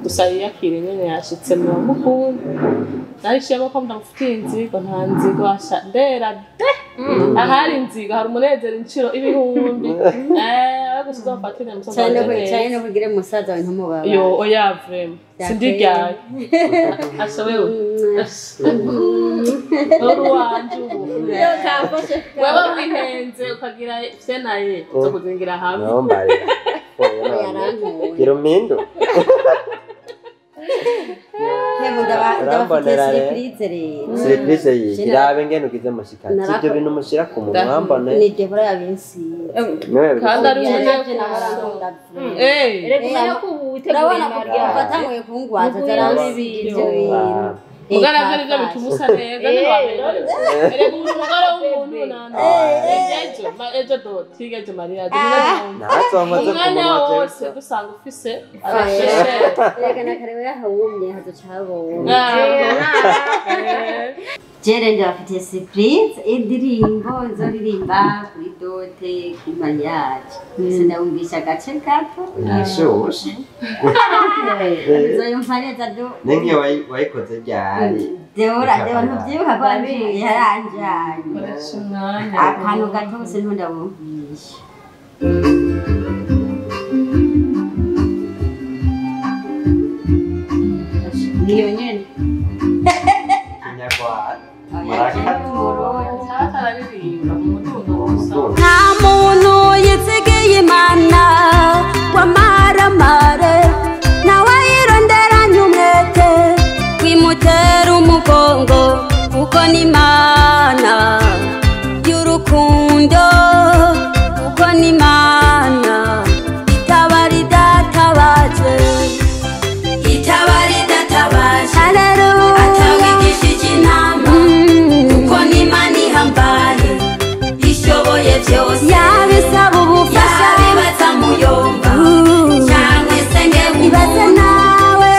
Gusa yiyakire nyene yashitse mu bamukunda. Narishiyemo ko ndamufitiye inzigo, nta nzigo asha ndera de. Ahari inzigo hari umunezero inciro ibihumbi. Gusa uzofatire musaza cyane wanje neza. Cyane no kugira musaza wawe ntumubabare. Yo, oya vraiment. Sindiryaye. Asha wewe. Uri uwanje ubu. Wewe wihenze ukagira fyenaye tuzokuzingira hamwe. Nombare. Yarankuye. Gira umpindu. Yego, ndabafitiye Urambonera rero. surprise rero. Surprise yi. Irabe ngene ugize mushikati. Ibyo bintu mushira ku munwa mbone. Ni Debora yabinsize. Niwe Kandi ari Navyo umunezero. nahora nkunda. Eh. Reka umenya ko ubu witeguye Urabona ko mariage. watanguye kungwaza zaransize ibyo bintu. Muga navyo nivyo bituma usa neza ntiwaberewe. Erega uri umugore w'umuntu nande. Ejo, ejo dot, hirya ejo mariage. Ntazonkoze ku Umwanya munwa wose jewe. dusanga ufise agasheshe. Erega na kare yahawumye hazoca habonye. Eh. Jere ndabafitiye surprise, indirimbo nzoririmba kuri dote, kuri mariage. Mbese ndabumvisha agace gato. Nashushe. Nzoyumva neza do. Ninki wayikoze ryari? Debora, Debora ntuvyibuka ko wabiye yaranjanye. Koresha umwanya. Akantu gato gusa ntundabumvisha. Niyo nyene. Kinyarwanda. Tata araririmba mu mudundo gusa. Nta muntu yizigiye Imana wamaramare, nawe yironderanye umwete wimutera umugongo, kuko ni Imana y'urukundo, kuko ni Imana itabara idatabaje, itabara idatabaje. Haleluya. Atawigishije inama, kuko n'Imana ihambaye ishoboye byose. Yabisaba ubufasha, yabibaza muyomba cyangwa isenge ibaze umuntu. Nawe.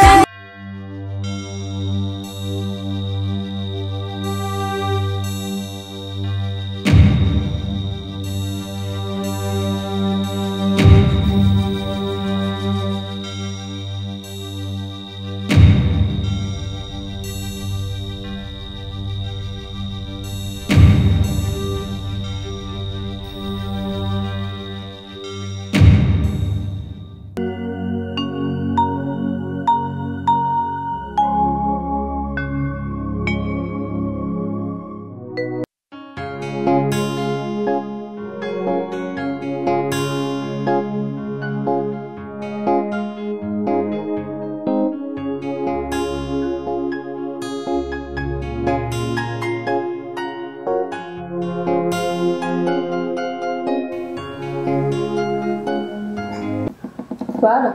Twara.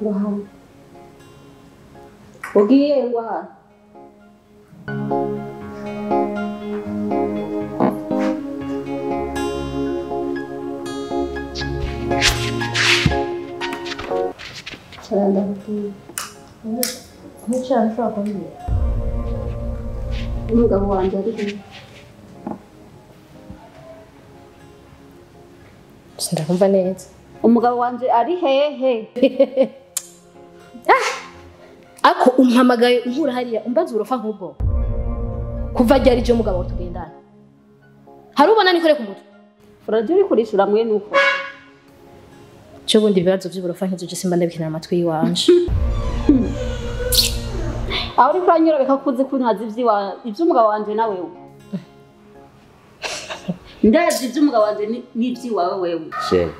Ngwaha. Ugiye ngwaha. Cara ndakubwiye. Ntushobora ushobora kumbwira. Umugabo wanjye ari he? Sindakumva neza. Umugabo wanje ari hehe? Ako umpamagaye unkura hariya umbaza uburofa nk'ubwo. Kuva ryari je umugabo wawe tugendana? Hari ubona nikore ku mutwe. Uraje uri kurishura mwene uko. Cyo bundi ibibazo by'uburofa nk'ivyo je simba ndabikenera amatwi yiwanje. Aho uri kuranyorobeka ko uzi ko ntazi ivy'umugabo wanje na wewe. Ndazi ivy'umugabo wanje n'ivy'iwawe wewe. Sheri.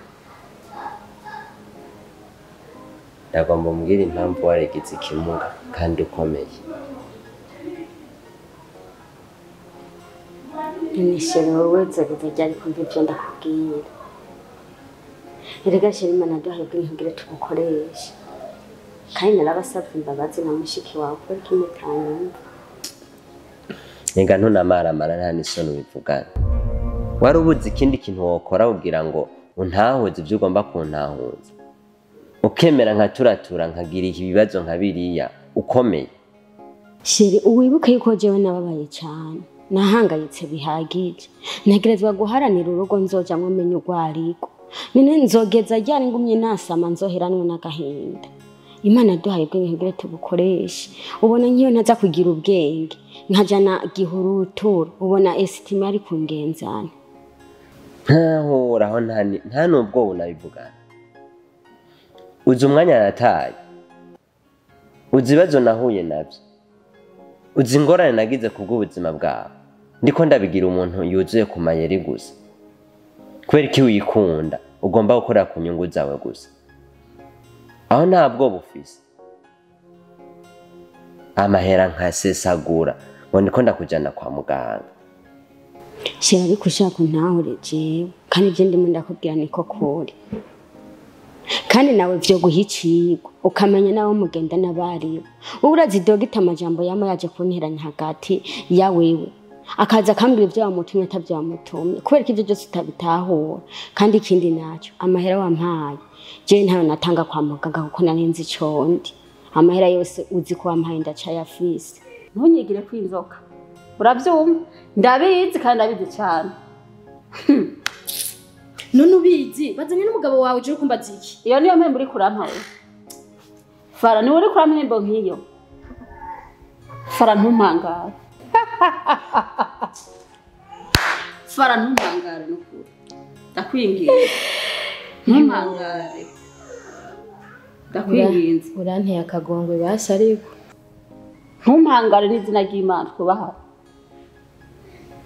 Ndagomba umbwire impamvu waregetse ikimuga kandi ukomeye. Ni chéri, wowe nzogeza ryari kumva ivyo ndakubwira? Erega chéri, Imana yaduhaye ubwenge kugira tubukoreshe. Kandi narabasavye imbabazi na mushiki wawe kubera ko mutanyumva. Nenga ntunamaramara nta n'isoni ubivugana. Wari ubuze ikindi kintu wokora kugira ngo untahuze ibyo ugomba kuntahuza. Ukemera nkaturatura nkagira ibibazo nka biriya ukomeye. Chéri, uwibuke yuko jewe nababaye cyane. Nahangayitse bihagije. Ntegerezwa guharanira urugo nzojamwo menye urwariko. None nzogeza ryari ngumye nasama nzoheranwe n'agahinda? Imana yaduhaye ubwenge kugira tubukoreshe. Ubona nk'iyo ntaza kugira ubwenge nkajana gihurutura, ubona esitime ari kungenzana. Ntahoraho nta n'ubwo unabivugana. Uzi umwanya nataye, uzi ibibazo nahuye nabyo, uzi ingorane nagize kubw'ubuzima bwawe. Ndiko ndabigira umuntu yuzuye ku mayeri gusa. Kubera iki wikunda ugomba gukora ku nyungu zawe gusa. Aho ntabwo bufise. Amahera nkasesagura ngo ndiko ndakujana kwa muganga. Shira ariko ushaka untahure jewe, kandi ibyo ndimo ndakubwira niko kuri. Kandi nawe vyo guha icigwa ukamenya nawe mugenda n'abaribo. Wowe urazi dogita amajambo yama yaje kunteranya hagati ya wewe, akaza akambwira ivyo wamutumye atavyo wamutumye, kubera ko ivyo vyose utabitahura. Kandi ikindi naco, amahera wampaye jewe ntayo natanga kwa muganga kuko nari nzi ico ndi. Amahera yose uzi ko wampaye ndacayafise. Ntunyigire kwinzoka, uravyumva? Ndabizi kandi ndabizi cane. None ubizi bazanye n'umugabo wawe uje kumbaza iki? Iyo niyo mpembo uri kurampa wewe. Fara niwe uri kurampa impembo nk'iyo. Fara ntumpangare. Fara ntumpangare nukuri. Ndakwinginze. Ntumpangare. Ndakwinginze. Uranteye akagongwe basi ariko. Ntumpangare n'izina ry'Imana twubaha.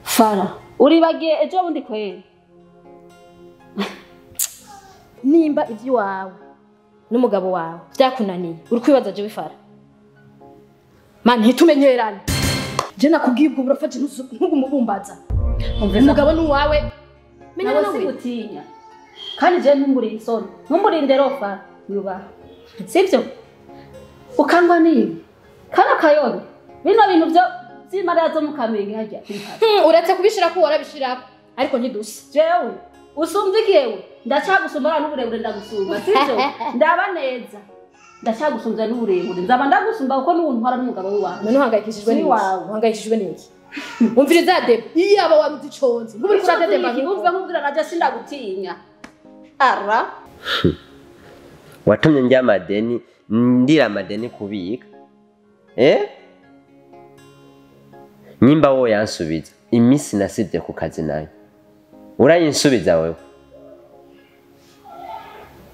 Fara uribagiye ejo bundi kweri. Nimba ivyo wawe n'umugabo wawe byakunaniye uri kwibaza jewe Fara. Man ntitumenyerane. Je nakubwiye ubwo burafate ntugumubumbaza. Umugabo ni uwawe. Menya nawe nawe sigutinya. Kandi je ntumburiye isoni. Ntumburinde rofa yubaha. Sivyo? Ukangwa nibi. Kano kayobe. Bino bintu byo zimara zo mukamenge hajya. Uretse kubishira ko warabishira ariko ntidusa. Jewe usumvikiyewe ndacagusumba n'uburebure ndagusumba sivyo? Ndaba neza. Ndacagusumba n'uburebure. Nzaba ndagusumba kuko n'untwara n'umugabo wawe. None uhangayikishijwe n'iki? Uhangayikishijwe n'iki? Umviriza debe. Iyo aba waruzi iconze. Ntuburi kuradedemba nk'uko. Umva nkubwira naje sindagutinya. Ara. Watumye njya amadeni, ndira amadeni kubika. Nyimba wowe yansubiza imisi nasibye ku kazi nayo. Urayinsubiza wewe.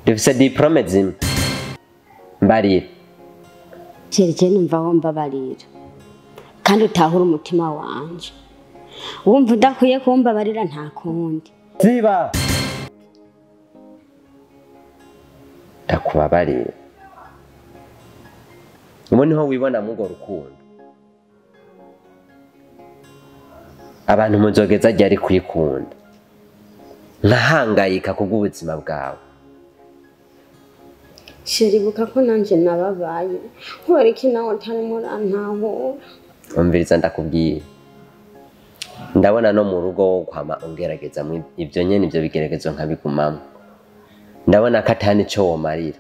Dufise diplome zimwe. Mbarira. Chéri numva wombabarira. Kandi utahura umutima wanje. Wumva udakwiye kumbabarira nta kundi. Ziba. Ndakubabarira. Ubu niho wibona mugo rukundo. Abantu muzogeza ryari kwikunda. Nkahangayika kubw'ubuzima bwawe. Chéri buka ko nanje nababaye. Kubera iki nawe utarimo urantahura? Umviriza ndakubwiye. Ndabona no mu rugo wo kwama ungerageza ibyo nyene ibyo bigeragezo nkabigumamo. Ndabona ko atani ico womarira.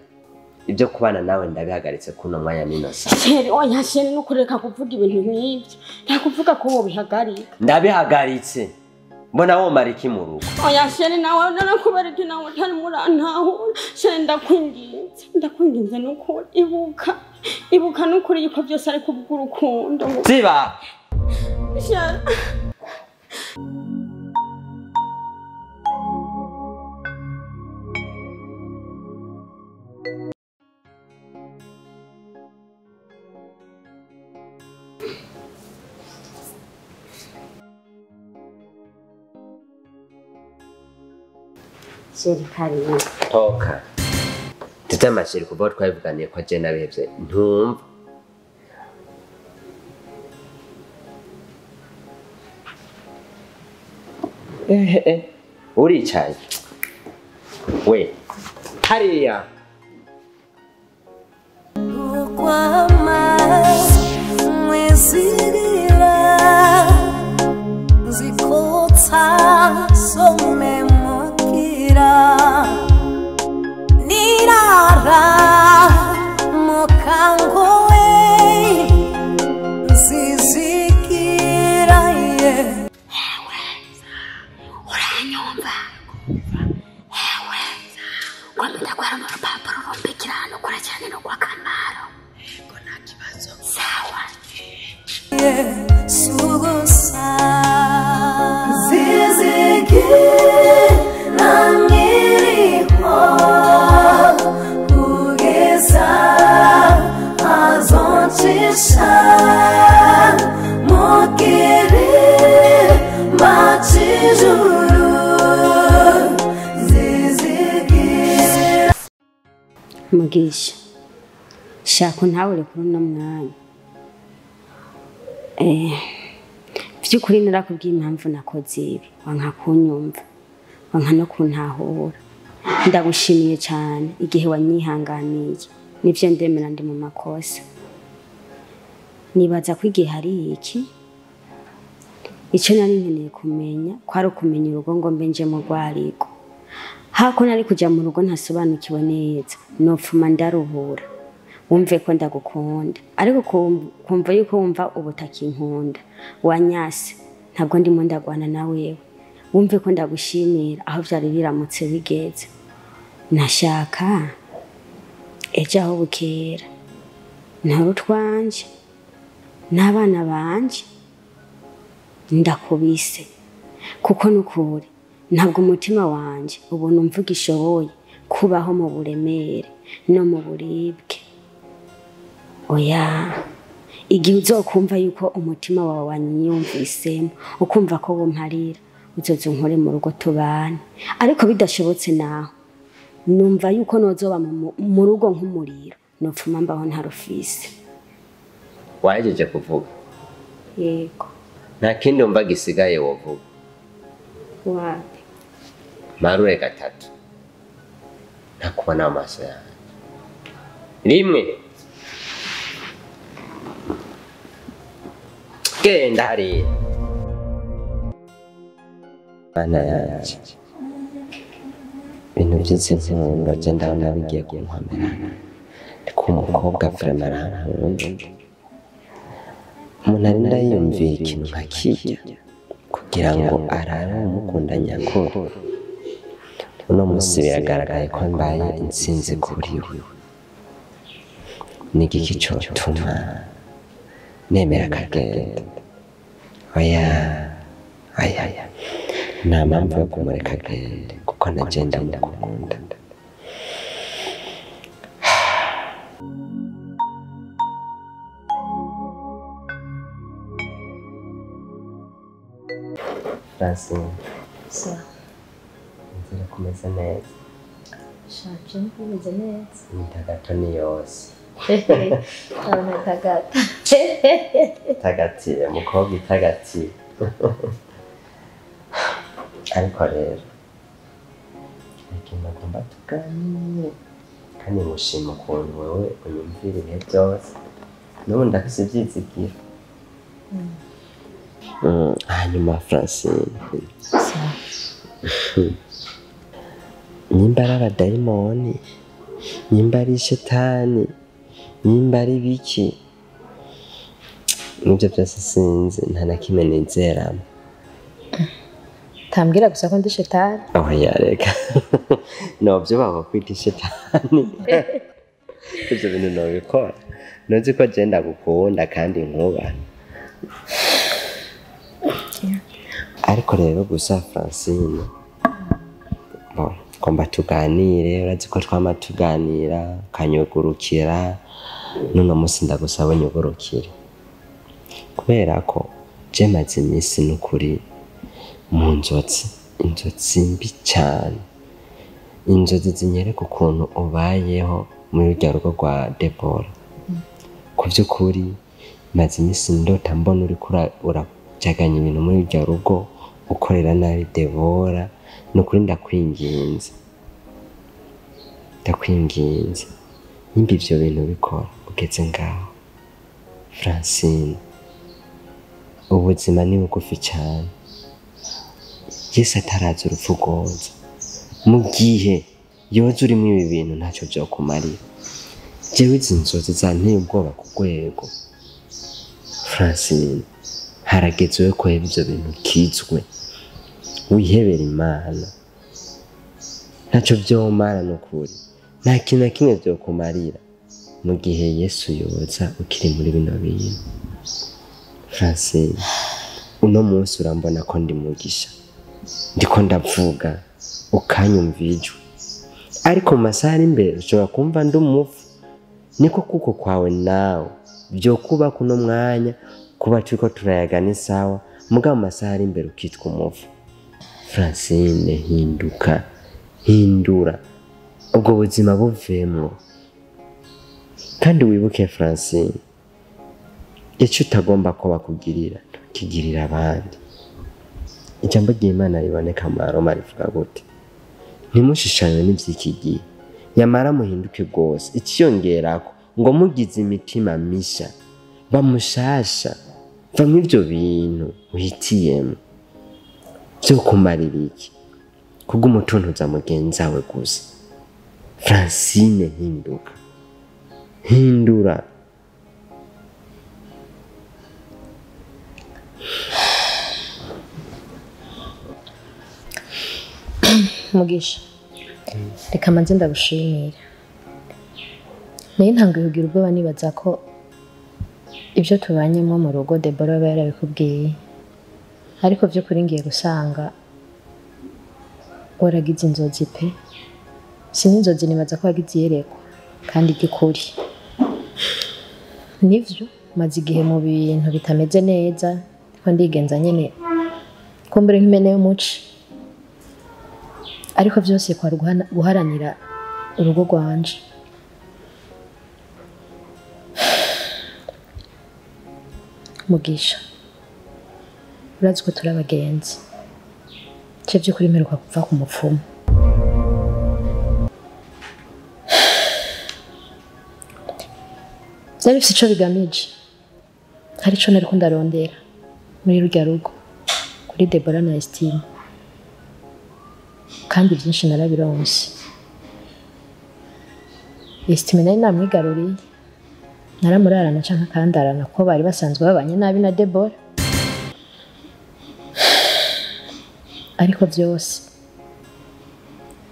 Ibyo kubana nawe ndabihagaritse kuno mwanya nino sa. Chéri oya chéri nukureka kuvuga ibintu nk'ibyo. Ntakuvuga ko wobihagarika. Ndabihagaritse. Mbona womara iki mu rugo? Oya chéri nawe narakubera iki nawe utarimo urantahura. Chéri ndakwinginze. Ndakwinginze nukuri ibuka. Ibuka nukuri yuko byose ari kubw'urukundo. Ziba. Chéri. Chéri karibu. Toka. Tutama chéri kuva twabivuganiye ko je nabihevye ntumva. Uricaye. We. Hariya. Uranyumva? Hewe. Kwamba ndakwara mu rupapuro rumbikira hano Rukora cyane no kwa kamaro. Yego nta kibazo. Sawa. Sugusa zizigi namiriho kugeza azoncisha mukiri macijuru zizigi. Mugisha, shaka ntawe kuri uno mwanya. By'ukuri narakubwiye impamvu nakoze ibi, wanka kunyumva, wanka no kuntahura. Ndagushimiye cyane igihe wanyihanganiye, nivyo ndemera ndi mu makosa. Nibaza ko igihe hari iki, icyo nari nkeneye kumenya kwari ukumenya urugo ngo mbe nje mu rwariko. Hako nari kuja mu rugo ntasobanukiwe neza, nopfuma ndaruhura. Wumve ko ndagukunda, ariko kumva yuko wumva ubutakinkunda wanyase, ntabwo ndimo ndagwana na wewe. Wumve ko ndagushimira aho byari biramutse bigeze. Nashaka ejo aho bukera ntarutwanje n'abana banje ndakubise, kuko nukuri ntabwo umutima wanje ubona umvuga ishoboye kubaho mu buremere no mu buribwe. Oya, igihe uzokumva yuko umutima wawe wanyumvisemo, ukumva ko wumparira, uzoza unkore mu rugo tubane. Ariko bidashobotse naho, numva yuko nozoba mu rugo nk'umuriro, nopfuma mbaho ntarufise. Wahejeje kuvuga? Yego. Nta kindi wumva gisigaye wovuga? Wapi? Marure gatatu. Ntakubona amaso yanjye. Rimwe. Genda hariya. Mana yanje, ibintu byose nkunda je ndabona bigiye kunkomerana. Ndiko umukobwa vraiment arankunda. Umuntu arinda yiyumvira ikintu nka kirya kugira ngo arabe umukunda nyakuri. Uno musi biragaragaye ko mbaye intsinzi kuri we. Ni igiki cotuma nemera akagenda? Oya, oya, nta mpamvu yo kumureka agende kuko naje ndamukunda. Francine, nzira kumeze neza. Shaje nkumeze neza. Imitagato ni yose. Abona tagata. Tagatiye, mukobwa itagatiye. Ariko rero ikintu agomba tuganire, kandi ngushima ukuntu wewe unyumvira ibihe byose, n'ubu ndafise ivyizigiro. Hanyuma Francine, nimba ari abadayimoni, nimba ari shetani, nimba ari biki, nibyo byose sinzi, nta na kimwe nizeramo. Tambwira gusa ko ndi shetani. Oya reka, novyubahwa kwita ishetani. Ivyo bintu nobikora, ntuzi ko je ndagukunda kandi nkubaha. Ariko rero gusa Francine, bon, ngomba tuganire, urazi ko twama tuganira, ukanyugurukira, n'uno musi ndagusaba unyugurukire. Kubera ko je maze iminsi n'ukuri mu nzozi, inzozi mbi cyane, inzozi zinyereka ukuntu ubayeho muri rurya rugo rwa Debora. Ku by'ukuri maze iminsi ndota mbona uriko urajaganya ibintu muri rurya rugo, ukorera nabi Debora. Nukuri ndakwinginze, ndakwinginze, nimba ivyo bintu bikora ugeze ngaho Francine, ubuzima ni bugufi cyane. Yesu ataraza urupfu rwoza, mu gihe yoza urimo ibi bintu ntacyo byokumarira. Jewe izi nzozi zanteye ubwoba ku rwego. Francine, harageze we kuheba ivyo bintu ukizwe, wihebera Imana, ntacyo vyomara nukuri. Nta kintu na kimwe vyokumarira mu gihe Yesu yoza ukiri muri bino bintu. Francine, uno munsi urambona ko ndi mugisha, ndiko ndavuga ukanyumva ijwi, ariko mu masaha ari imbere ushobora kumva ndi umufu. Niko kuko kwawe nawe vyokuba kuno mwanya kuba turiko turayaga ni sawa, mugabo mu masaha ari imbere ukitwa umufu. Francine, hinduka, hindura ubwo buzima buvemwo. Kandi wibuke Francine, icyo utagomba ko bakugirira ntukigirira abandi. Ijambo ry'Imana riboneka mu Baroma rivuga gute? Ntimushishanywe n'ivy'iki gihe, nyamara muhinduke rwose. Ikiyongerako ngo mugize imitima misha, bamushasha, va mw'ivyo bintu uhitiyemo vyo kumarira iki? Kubw'umutuntuza mugenzi wawe gusa. Francine, hinduka, hindura. Mugisha, reka manze ndagushimira. Nayo ntanguye kugira ubwoba nibaza ko ibyo tubanyemo mu rugo Deborah aba yarabikubwiye, ariko by'ukuri ngiye gusanga waragize inzozi pe. Si n'inzozi, nibaza ko wagize iyerekwa kandi ry'ukuri. Nivyo maze igihe mu bintu bitameze neza, ndiko ndigenza nyene kumbure nk'imene y'umuci, ariko vyose kwari guharanira urugo rwanje. Mugisha, urazi ko turi abagenzi, ce vy'ukuri mperuka kuva ku mupfumu. Vyari bifise ico bigamije, hari ico nariko ndarondera muri rurya rugo kuri Deborah na Estime, kandi vyinshi narabironse. Estime nari namwigaruriye, naramurarana canke akandarana kuko bari basanzwe babanye nabi na Deborah. Ariko vyose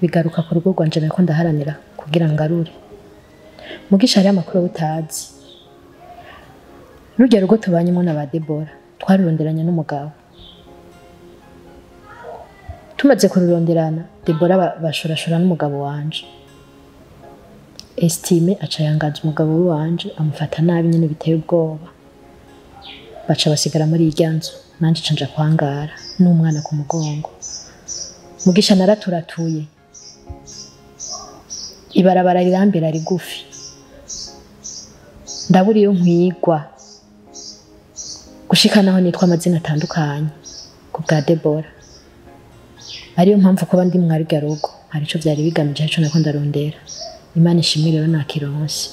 bigaruka ku rugo rwanje nariko ndaharanira kugira ngarure. Mugisha, hariho amakuru utazi. Rurya rugo tubanyemo na ba Deborah twaruronderanye n'umugabo. Tumaze kururonderana, Deborah bashorashora n'umugabo wanje. Estime aca yangaza umugabo wanje, amufata nabi nyene biteye ubwoba. Baca basigara muri irya nzu, nanje nca nja kwangara n'umwana ku mugongo. Mugisha, naraturatuye, ibarabara rirambera rigufi, ndabura iyo nkwigwa gushika naho nitwa amazina atandukanye ku bwa Deborah. Ariyo mpamvu kuba ndi mwarirya rugo hari ico vyari bigamije, ico nako ndarondera. Imana ishimwe rero nakironse.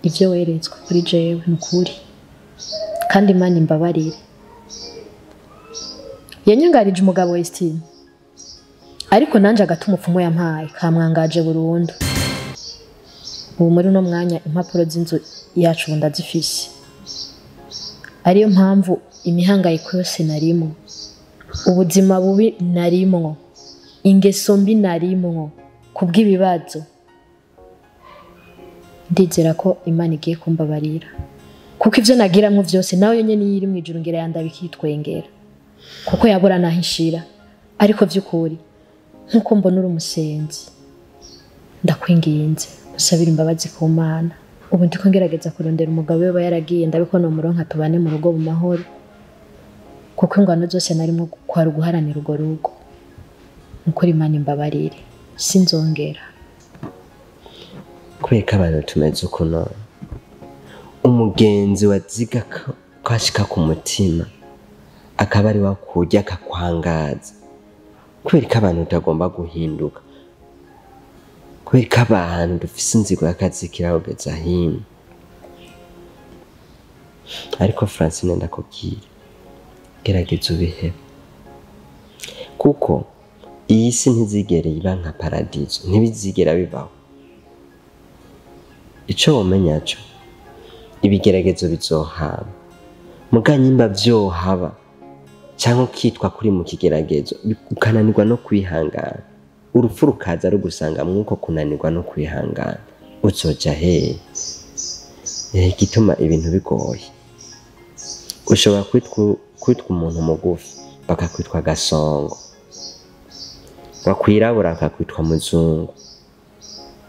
Ivyo weretswe kuri jewe ni ukuri, kandi Imana imbabarire. Yanyangarije umugabo Estime, ariko nanje agata umupfumu yampaye kamwangaje burundu. Ubu muri uno mwanya impapuro z'inzu yacu ubu ndazifise. Ariyo mpamvu imihangayiko yose narimwo, ubuzima bubi narimwo, ingeso mbi narimwo kubw'ibibazo, ndizera ko Imana igiye kumbabarira, kuko ivyo nagiramwo vyose nawe nyene iyo iri mw'ijuru ngira yandabikitwengera, kuko yabura naho ishira. Ariko vy'ukuri nkuko mbona uri umusenzi, ndakwinginze usabire imbabazi ku Mana. Ubu ndiko ngerageza kurondera umugabo we yaragiye, ndabiko nomuronka tubane mu rugo mu mahoro, kuko ingwano zose narimwo kwari uguharanira urwo rugo. Nukuri Imana imbabarire, sinzongera. Kubera ko abantu tumeze uku none, umugenzi waziga ko ashika ku mutima akaba ari wakurya akakwangaza. Kubera ko abantu tutagomba guhinduka, kubera ko abantu dufise inzigo y'akazikira kugeza hino. Ariko Francine, ndakubwira, gerageza ubihebe, kuko iyi si ntizigere iba nka paradizo, ntibizigera bibaho. Ico womenya co, ibigeragezo bizohaba, muga nyimba vyohaba canke ukitwa kuri mu kigeragezo ukananirwa no kwihangana, Urupfu rukaza rugusanga mwuko kunanirwa no kwihangana, uzoja hehe? Igituma ibintu bigoye, ushobora kwitwa umuntu mugufi bakakwitwa gasongo, wakwirabura bakakwitwa muzungu.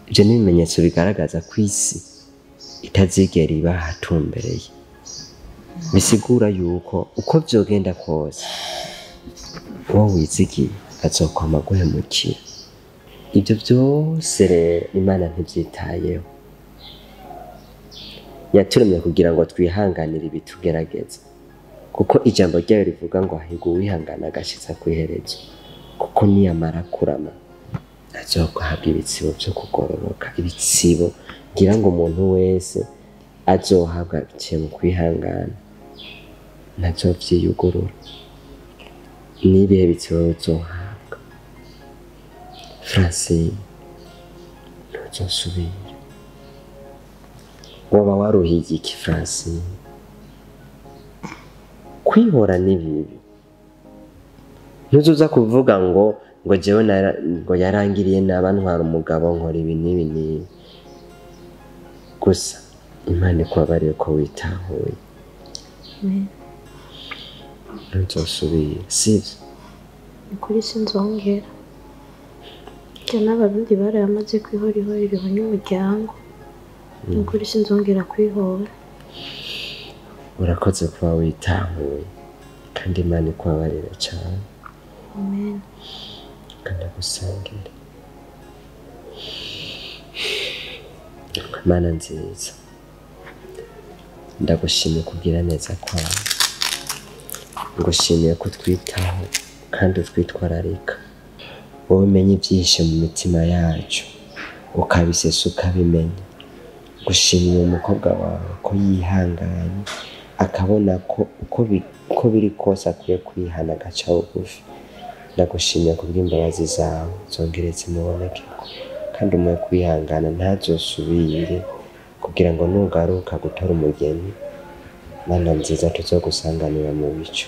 Ibyo ni ibimenyetso bigaragaza ko isi itazigera iba ahatumbereye. Bisigura yuko uko vyogenda kose uwo wizigiye azokwama guhemukira. Ibyo byose rero Imana ntibyitayeho, yaturemye kugira ngo twihanganire ibitugerageza, kuko ijambo ryayo rivuga ngo hahirwa uwihangana agashitsa kw'iherezo, kuko niyamara kurama azohabwa ibitsibo vyo kugororoka, ibitsibo ngira ngo umuntu wese azohabwa biciye mu kwihangana ntazovyiyugurura. N'ibihe bitsibo uzohabwa Francine? Ntuzosubira. Woba waruhiye iki Francine? Kwihora ni bibi. Ntuzoza kuvuga ngo jewe ngo yarangiriye naba ntwara umugabo nkora ibi n'ibi n'ibi. Gusa Imana ikubabariye ko witahuye, ntuzosubira, sivyo? Ukuri sinzongera. Njye n'Abarundi barayamaze kwihora ihorero n'umuryango. Ukuri sinzongera kwihora. Urakoze kuba witahuye, kandi Imana ikubabarire cyane. Amen. Kandi agusengere. Mana nziza, ndagushimiye kugira neza kwawe, ngushimiye ko utwitaho kandi utwitwararika. Wowe umenya ibyihishe mu mitima yacu, ukabisesa ukabimenya. Ngushimiye umukobwa wawe ko yihanganye, akabona ko uko biri kose akwiye kwihana agaca bugufi. Ndagushimiye kubw'imbabazi zawe zongere zimubonekeko, kandi umuhe kwihangana ntazosubire, kugira ngo nugaruka gutora umugeni, Mana nziza, tuzogusanganira mu bicu.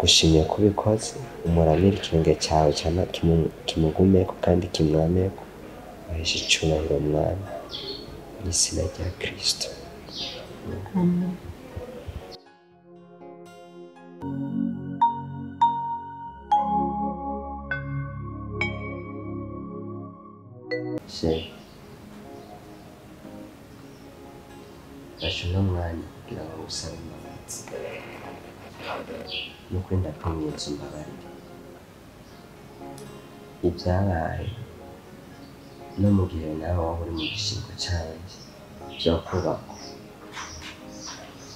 Gushimiye ko ubikoze, umuramire ikirenge cyawe kimugumeko kandi kimwameko, uheshe icubahiro Mwami, mu izina rya Kristo. Amen. Fashe uno mwanya kugira ngo ngusabe imbabazi. Nukuri ndakwinginze umbabarire. Ibyabaye no mu gihe nawe waba uri mu gishingo canje vyokubakwa,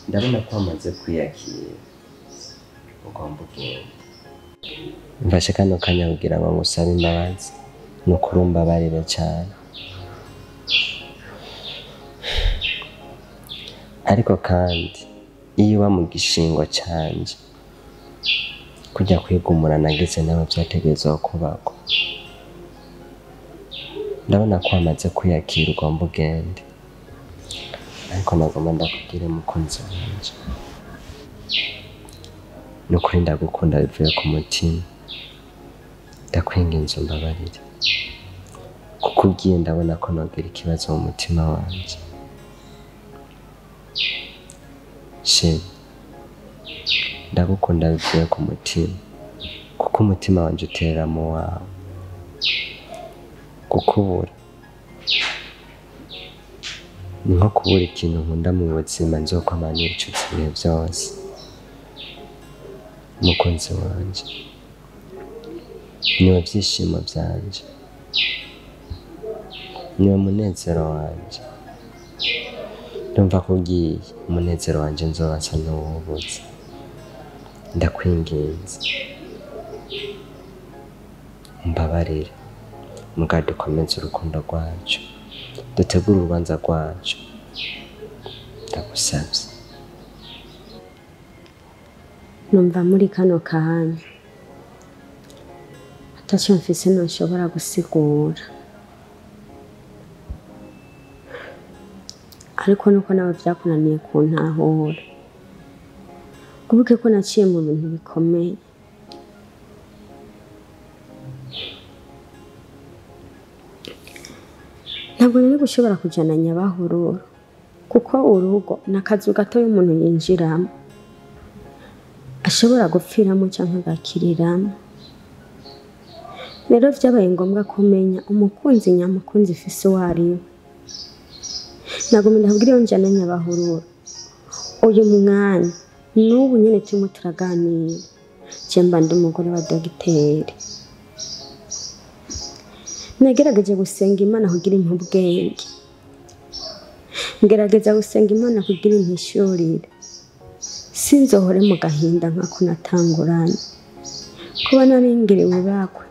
ndabona ko wamaze kwiyakira, ugomba ugende. Mfashe kano kanya kugira ngo ngusabe imbabazi, nukuri umbabarire cane. Ariko kandi iyo uba mu gishingo canje, kujya kwigumura nagize nawe vyategerezwa kubakwa. Ndabona ko wamaze kwiyakira, ugomba ugende. Ariko nagomba ndakubwire mukunzi wanje, nukuri ndagukunda bivuye ku mutima. Ndakwinginze umbabarire, kuko ugiye ndabona ko nogira ikibazo mu mutima wanje. Sheri, ndagukunda bivuye ku mutima, kuko umutima wanje uterera mu wawe. Kukubura ni nko kubura ikintu nkunda mu buzima, nzokwama nicuza ibihe vyose. Mukunzi wanje, niwe vyishimo vyanje, niwe munezero wanje. Ndumva ko ugiye, umunezero wanje nzoba nsa n'uwubuze. Ndakwinginze umbabarire, muga dukomeze urukundo rwacu, dutegure urubanza rwacu. Ndagusavye. Numva muri kano kanya ataco mfise ntoshobora gusigura, ariko nuko nawe vyakunaniye kuntahura. Kubuke ko naciye mu bintu bikomeye. Ntabwo nari gushobora kujana Nyabahururu kuko urugo n'akazu gato y'umuntu yinjiramo ashobora gupfiramo cyangwa agakiriramo. Rero vyabaye ngombwa kumenya umukunzi nyamukunzi ifise uwo ari we. Nagomba ndakubwira iyo njana Nyabahururu uyu mwanya n'ubu nyene turimo turaganira, je mba ndi umugore wa dogiteri. Nagerageje gusenga Imana kugira impe ubwenge, ngerageza gusenga Imana kugira impishurire, sinzohore mu gahinda nkako natanguranye kuba naringiriwe bakwe,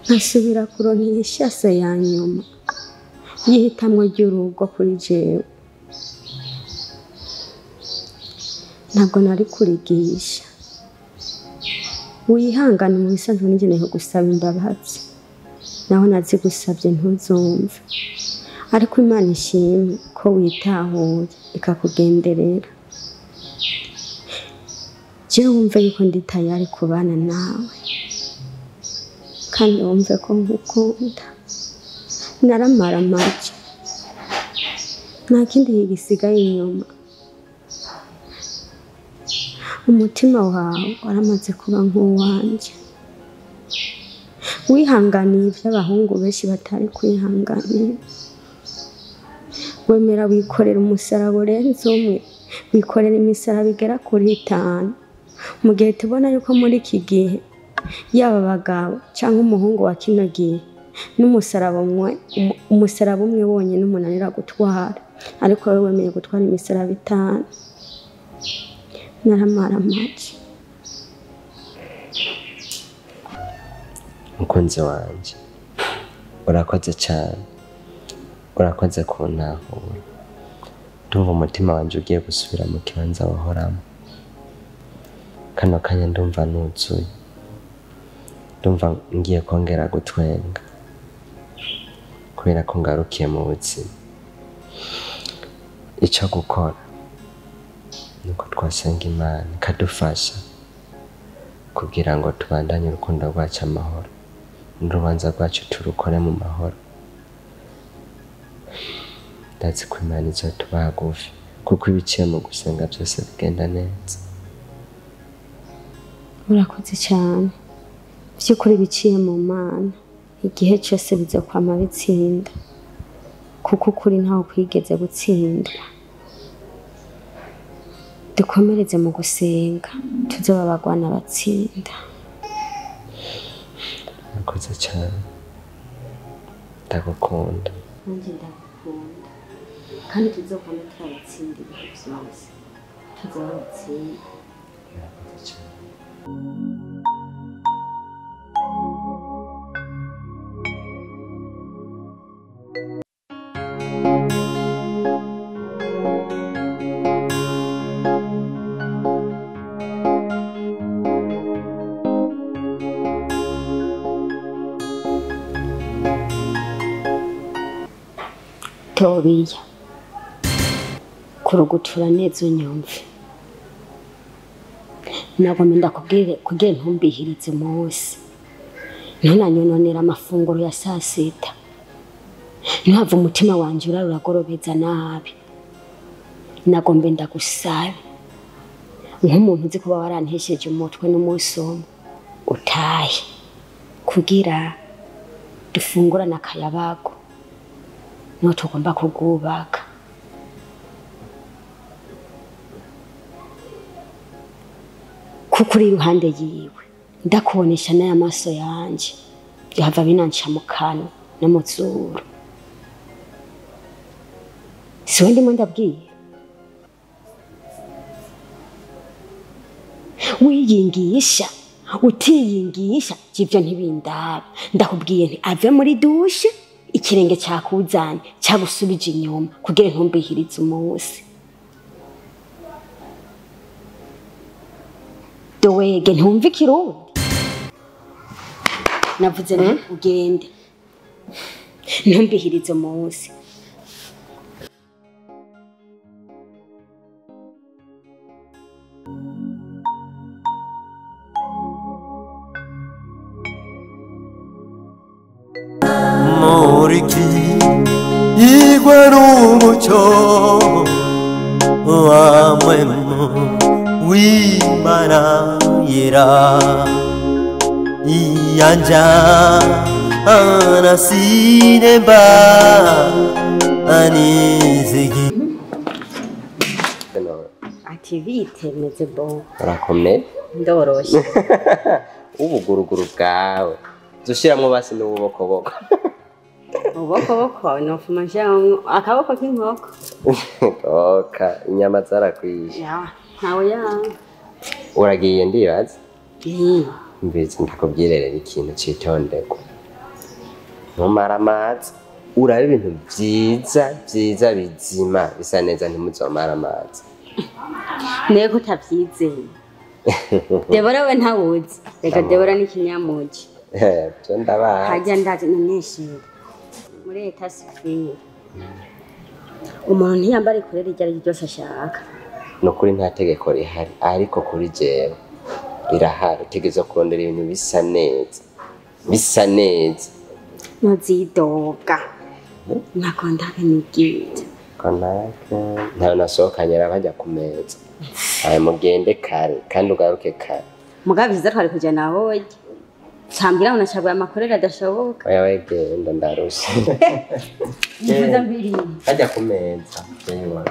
nkasubira kuronka ishase ya nyuma y'ihitamwo ry'urugo kuri jewe. Ntabwo nari kurigisha. Wihangane mu bisanzwe n'igeneye gusaba imbabazi, naho nazigusabye ntuzumve, ariko Imana ishimwe ko witahuye ikakugenderera. Jewe wumve yuko ndi tayari kubana nawe, kandi wumve ko nkukunda. Naramaramaje, nta kindi gisigaye inyuma. Umutima wawe waramaze kuba nk'uwanje. Wihanganiye ibyo abahungu benshi batari kwihanganira. Wemera wikorera umusaraba urenze umwe, wikorera imisaraba igera kuri 5. Mu gihe tubona yuko muri iki gihe yaba abagabo cyangwa umuhungu wa kino gihe n'umusaraba umwe, umusaraba umwe wonyine umunanira gutwara, ariko wowe wemeye gutwara imisaraba 5. Naramaramaje. Mukunzi wanje, urakoze cyane, urakoze kuntahura. Ndumva umutima wanje ugiye gusubira mu kibanza wahoramo. Kano kanya ndumva nuzuye, ndumva ngiye kongera gutwenga kubera ko ngarukiye mu buzima. Icyo gukora nuko twasenga Imana ikadufasha kugira ngo tubandanye urukundo rwacu amahoro, n'urubanza rwacu turukore mu mahoro. Ndazi ko Imana izotuba hagufi, kuko ibiciye mu gusenga byose bigenda neza. Urakoze cyane. By'ukuri biciye mu Mana igihe cyose bizokwama bitsinda, kuko ukuri ntawe kwigeze gutsindwa. Dukomereze mu gusenga tuzoba abagwana batsinda. Urakoze cyane, ndagukunda. Nanjye ndagukunda, kandi tuzokwama turabatsinda ibihe byose, tuzoba abatsinda. Urakoze cyane. Tobiya, kurugutura neza unyumve. Nagomba ndakubwire kugira ntumbihirize umunsi, ntunanyononera amafunguro ya saa sita, ntuhave umutima wanje uraruragorobeza nabi. Nagomba ndagusabe nk'umuntu uzi kuba warantesheje umutwe n'umunsi umwe, utahe kugira dufungurane akayabago niho tugomba kugubaka. Kuko uri iruhande yiwe ndakubonesha n'aya maso yanje, byohava binanca mu kanwa no mu zuru. Siwe ndimo ndabwira? Wiyingisha utiyingisha ivyo ntibindaba. Ndakubwiye nti ave muri dushe, ikirenge cyakuzanye cyagusubije inyuma kugira ntumbihirize umunsi. Dowege ntumva ikirundi. Navuze nti ugende ntumbihirize umunsi. Muriki igwa n'umucyo wa mwemu w'Imana yera iyanja anasineba anizigi. Ati bitemeze bo. Urakomeye. Ndoroshe. Ubuguruguru bwawe. Dushiramwo basi n'ububokoboko. Ububokoboko nofuma nshiramwo akaboko k'inkoko. Oka, inyama zarakwishe. Ya, ntawe ya. Uragiye ndibaza? Mbizi ndakubwire rero ikintu citonderwa. Ntumara amazi, urabe ibintu vyiza vyiza bizima bisa neza ntimuzomara amazi. Nego utavyizeye. Debora we ntawuzi. Reka Debora ni kinyamuji. Byo ndabazi. Hajya ndazi nishimye. Muri leta sivile. Umuntu ntiyambara ikorera iryo ari ryo ryose ashaka. Nukuri nta tegeko rihari ariko kuri jewe rirahari. Utegerezwa kurondera ibintu bisa neza. Bisa neza. Ntuzidoga. Nakondake nigite. Konake ntayo nasohokanye arabajya ku meza. Ayo mugende kare kandi ugaruke kare. Mugabe vyiza twari kuja nawe. Sambira unacagura amakorera adashoboka. Oya wegenda ndarushe. Nifuza mbiri. Hajya ku meza. Yewe.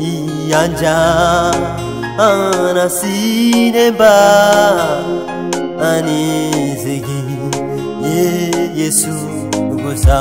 Iyanja anasineba anizigi Yesu gusa.